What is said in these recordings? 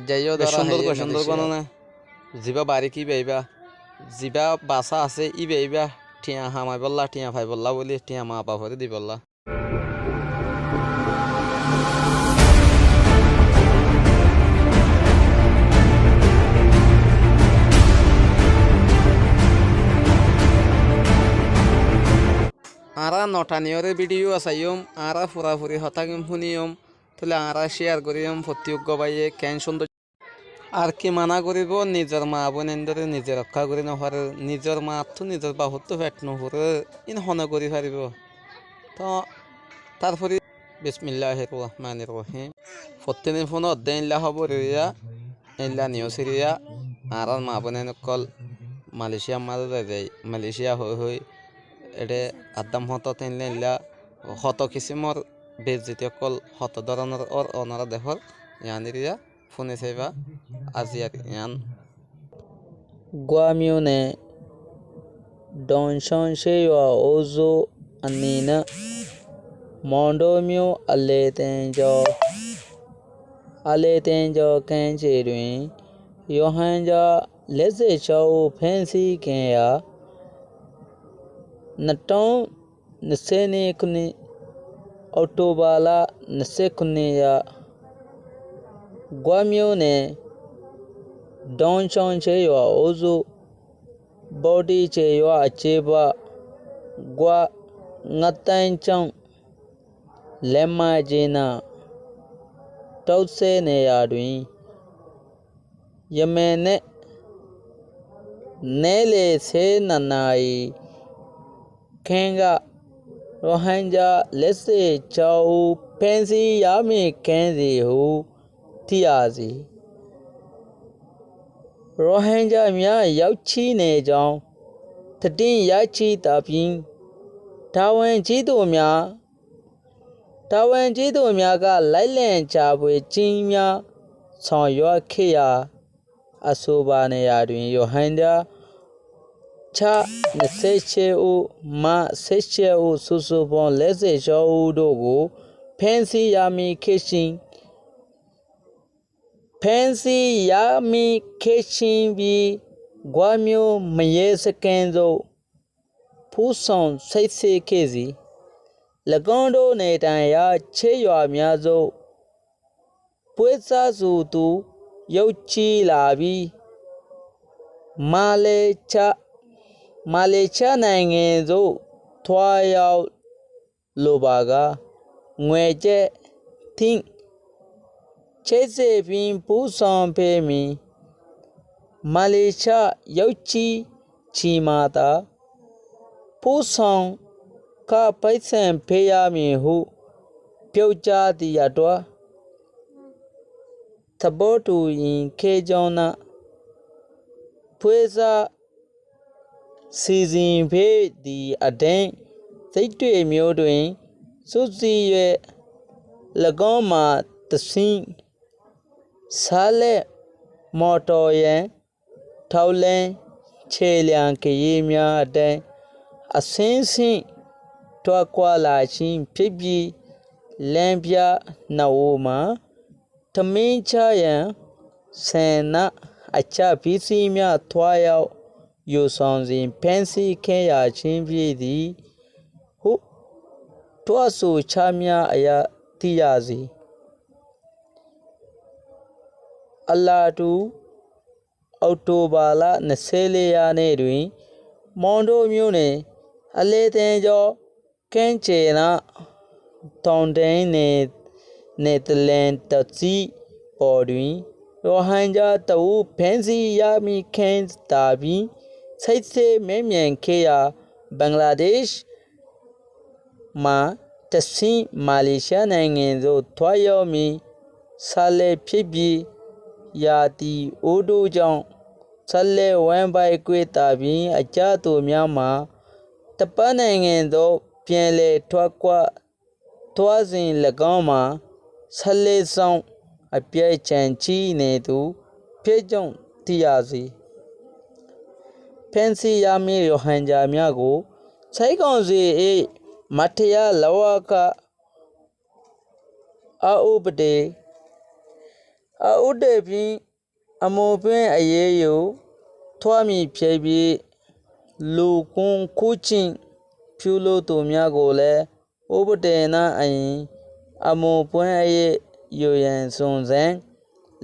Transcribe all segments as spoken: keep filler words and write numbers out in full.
Zaiyo, besh dara sundor haiye goi, sundor Malaysia. Gonone. Ziba barik íba íba, ziba basa asé íba íba, thiañ hamaibólla, thiañ faibolla buli, thiañ maa baforé dibolla. Añára no thaniyóre bídiyo saiyum, añára furafuri hotágin fúniyum, tóile añára cíyar goríyum, fottí uggúa báiye keén cúndor. Ar ki mana goríbou, nizor maa boináindóre nize rokká gorí nofarér, nizor maattú nizor bafottú fet nofurér, ín hone gorí faribóu? Toó tarfore, bismilláhir rohmánir rohím. Fottí din fúnodde éilla hóbor eriya, éilla niyus eriya, añárár maa boináin ókkol Malaysiar mazé zai zai, Malaysia hoói hoói, eçé addám hotót éilla éilla hoto kisímor beizzoti ókkol, hoto dóronor ór, onorá dekór, yián eriya. Fúni saiba aziyar yián. Guámiyune dhoóñcon céyuwa ózu anniná, moóndhoómiyu aleteñjo, aleteñjo keéñceruin, Rohingya léze coóu fénsi keéya, nathón Nase ni kuni October la nase kuni ya Guamyo ne Dongchong che yua ozu Bodi che yua acheba Gua ngatain chong lema jena tause ne yadui. Yamene nele se nanai kenga Rohingya lese chau pensi yami kenzi hu tiazi. Rohingya mya yauchi ne jong tadin yachi tapin tawan jidu mya Tawan jidu mya ga lailen chabwe chin mya son yua keya asuba ne yadui Rohingya cha ne seche u ma seche u susu bon leze jo u dogu pensi yami keshin pensi yami keshin bi Guamyo maye sekenzo Puson saise kezi lagondo ne tanya che yua myazo puesa zutu yauchi labi malecha malecha nangenzo tuayau lobaga ngweche tin chese fin puson pemi malecha yauchi chimata Puson ka paisen peya mi hu pyaucha di yadua tabotu in kejona puesa sizin pe di aden zaitue myoduin suzi yue lagoma tasin sale motoyen Taulen celian keyemya aden asinsin tuakua lachin pibi lempia nauma tamin chayan sena acha pisimya tuayau yusonzin pensi keyachin pidi hu tuasu chamya aya tiyazi. Alatu October la nasele ya ne dui mondo myune aleten jo kenche na tonden ne netlen tatsi odui Rohingya tau pensi yami ken tabi saise memyen keya Bangladesh ma tasin Malaysia nangenzo tuayomi sale pibi yati udu jong sale wenbai kwe tabi ajatu myama tapa nangenzo pienle tuakua tuazin lagoma sale song apia chanchi netu pejong tiazi. Pensi yami Rohingya myago saigonzi e mathaya lawaka a upade A u de pi, a mo pi a ye yo, tua mi pi bi, lu kun ku cin, piu lo to mi a go le, u bu de na a yi, a mo pi a ye yo yan sun zen,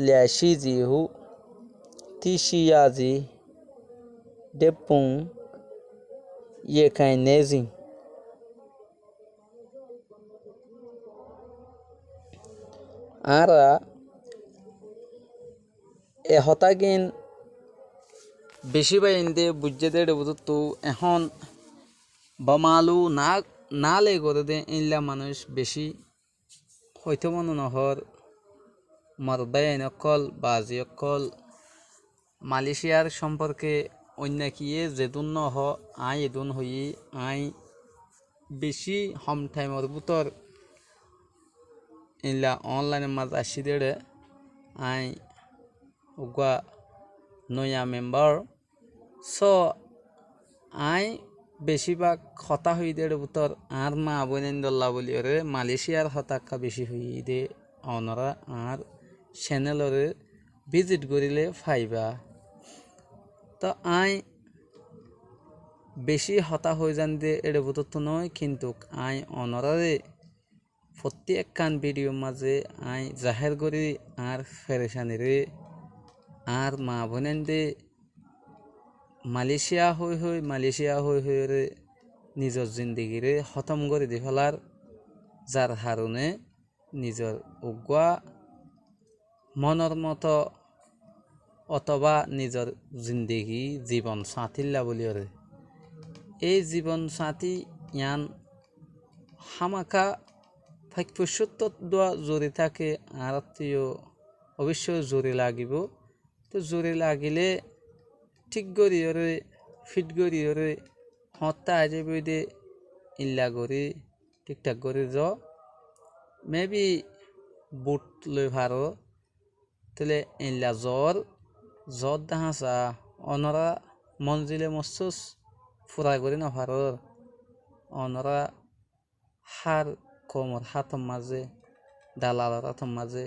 lia shi zi hu, ti shi ya zi, de pun, ye kan ne zin. Añára e hotágin bicí báiyainde buijjé dé éçe bútottu ehón bamalu na, na le goré dé éilla manúic bicí hoitó mone nohór. Morot báiyain ókkol, bazi ókkol, Maléciyar cómporke oinno kiyé zedún nohó, aññí edún hoiyí, aññí bicí hom thaimor bútor éilla onlainor mazé aiccí dé éçe, aññí uggúa noiya membar. Só, aññí bicí bák hotá hoiyí dé éçe bútor añár maa bóinaindolla bóliyoré Maléciyar hotá ekká bicí hoiyí dé, onorá añár céneloré bízit goríle faibá. Tó aññí bicí hotá hoói zan dé éçe bútottu noói, kintu aññí onoráre fottí ekkán bídiyor mazé aññí zahér gorí añár ferecaniré, añár maa bóinainde Maléciya hoói hoói, Maléciya hoói hoóiyoré nizor zindigiré hótom gorí di félar, zar haroné nizor uggúa monor moto otobá nizor zindigi zibon sáñtilla bóliyoré. Éi zibon sáñti yián hámaka faik foccóttor dua zori táke, añáráttu yó oboicco zori lagibóu. Tó zori lagilé thík goríyoré, fit goríyoré, hoóñtta aái zaibói dé, éilla gorí thík thak gorí zoó. Mébi but loi faró, tóile éilla zoór, zoór dé háñsa, onorá monzile mossús fura gorí nofarór. Onorá hár koumor hátor mazé, dalalor hátor mazé,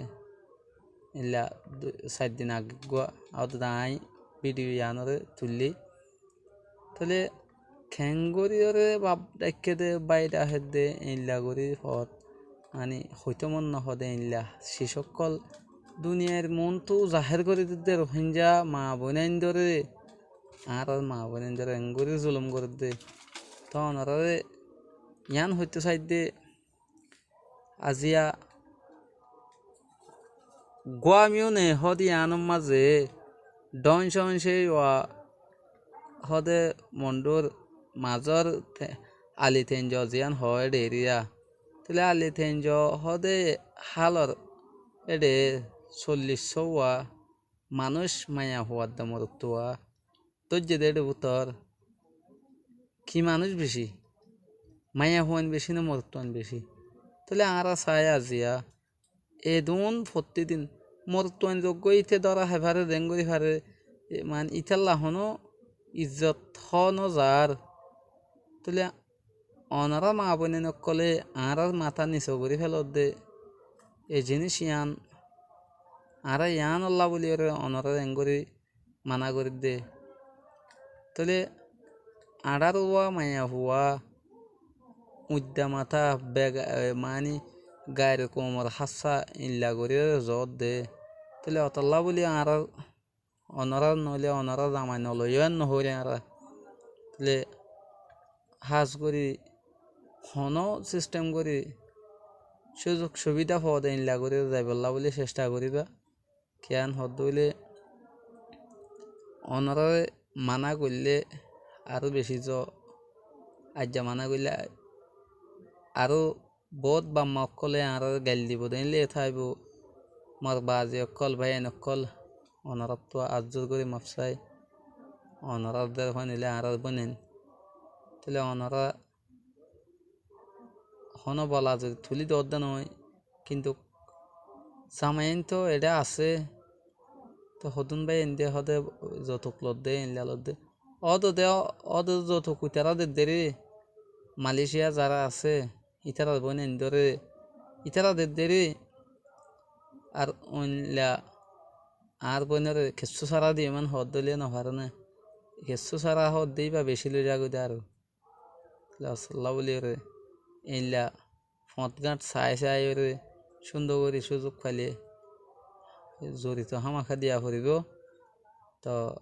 éilla du-, sair din age uggúa aññí bídiyo yiánoré tuillí. Tóile keéngoríyoré baf dhaikké dé, bái dhahédde, éilla gorí hoót, aññí hoitó mon nohó dé éilla. Cic ókkol duniyair muúntu zahér gorí didde Ruhínja maa bóinaindóre, añárár maa bóinaindóre eéngorí zulum gorédde. Tó onoráre yián hoitó saidde, aziya Guamiyúne hóde yiánor mazé dhoóñcca óñceyuwa hóde Mondhúr mazór te-, Ali Teinjo ziyán hoó éçe eriya. Tóile Ali Teinjo hóde hálor éçe sollic sóuwa manúic maiyafuar de morottuwa dóijje dé éçe bútor ki manúic bicí? Maiyafuain bicí né morottuain bicí? Tóile añára saái aziya, edún fottí din morottuain zoggúa íte dóra hái faré, zeén gorí faré, e, mani ítolla honó izzot hoó nozaar. Tóile onorá maa bóinain ókkolé añárár matá niso gorí félodde. E ziníc yián añára yiánolla bóliyoré onoráre eéngorí maná gorídde. Tóile añárár uwá maiyafua uñidda matá bega-, e, mani gair koumor hássa éilla goríyoré zoódde. Tóile otollá bóli añárár onorár noóile onorár zamai noloiyó yían nohoóir añára. Tóile hás gorí honó sisthem gorí cúzuk subída foóde éilla gorí zaibollá bóli cectha goríba. Kiyán hoódde óile onoráre maná goillé aró bicí zoó, aijja maná goillé aró boóut bafma ókkolé añáráre gail dibou dé éilla táibou. Mor bazi ókkol, báiyain ókkol, onoráttu azzur gorí maf sái. Onorár dérfan óile añárár bóinain. Tóile onorá honó bola zodi tulí doódde noói, kintu zamaiyáin toó eçé asé, toó hodún báiyain dé hóde zoutuk lodde, éilla lodde. Ódode, ódode zoutuk itará dedde ré, Maléciya zará asé, ítarar bóinaindóre, ítara dedde ré, ar óinla añár boinoré kessú sára diyó man hoódde óile nofaré né. Kessú sára hoódde íba bicí loi zagói dé aró. Tóile hoólla bóliyoré eilla foñt gáñt saái saáiyoré cúndor gorí cúzuk faile zori toó hámaká diya foribóu. Toó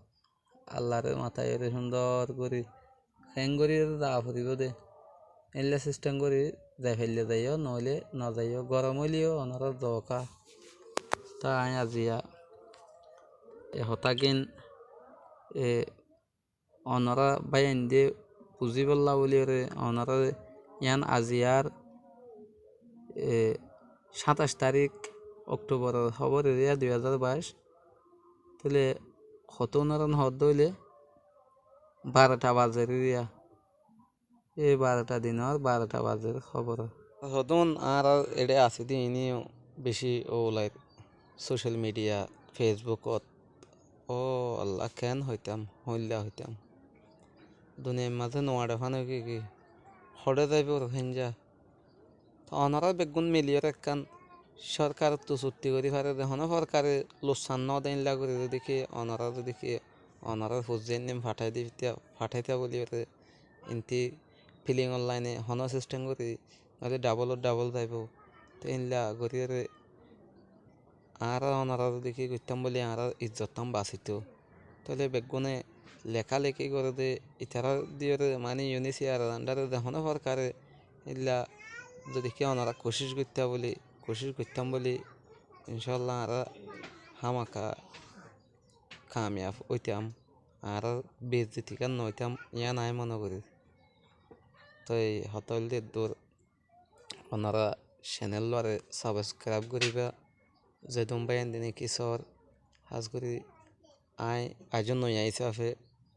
Allaré mataiyóre cúndor gorí, héng goríyoré zaa foribóu dé. Éilla sisthem gorí zai faille zaiyó, noóile nozaiyó. Gorom óileyo onorár dooká. Toó aññí aziya e hotágin, e, onorá báiyaindé buzíbollá bóliyoré onoráre yián aziyar, e, sáñtais tarík okthóboror hóbor eriya dui házar bais. Tóile hotó onorá hoódde óile barota bazer eriya. E barota dinor barota bazer hóbor. Hodún añára eçé así dé iíne bicí oulair social media, Facebook ot. Ó Allah, keén hoitám, hoilla hoitám. Duniyair mazé nuaçe fán ói giyói. Hoçé zaibóu Rohingya? Toó onorá beggún miliyóre ekkán córkarottu cutti gorí faré dé, honó forkare luksan nó dé éilla gorí zodi ki onorá zodi ki onorár fuain fathái di, fatháita bóliyoré intí filing or laine honó sisthem gorí, noóile dhabol or dhabol zaibóu. Toó éilla goríyoré añára onorá zodi ki goittám bóli añárár izzottán basitóu. Tóile beggúne lekáleki goré dé, itará diyoré mani UNHCR or under e dé honó forkare éilla zodi ki onorá kucíc goittá bóli, kucíc goittám bóli, incálla añára hámaka kamiyaf óitam, añárár beizzoti kán noóitam, yián aññí mone gorír. Toi hotá óilde eddúr, onorá cenel uare sabskraib goríba, zedún báiyaindé néki soór, hás gorí aññí aijjó noiya hísafe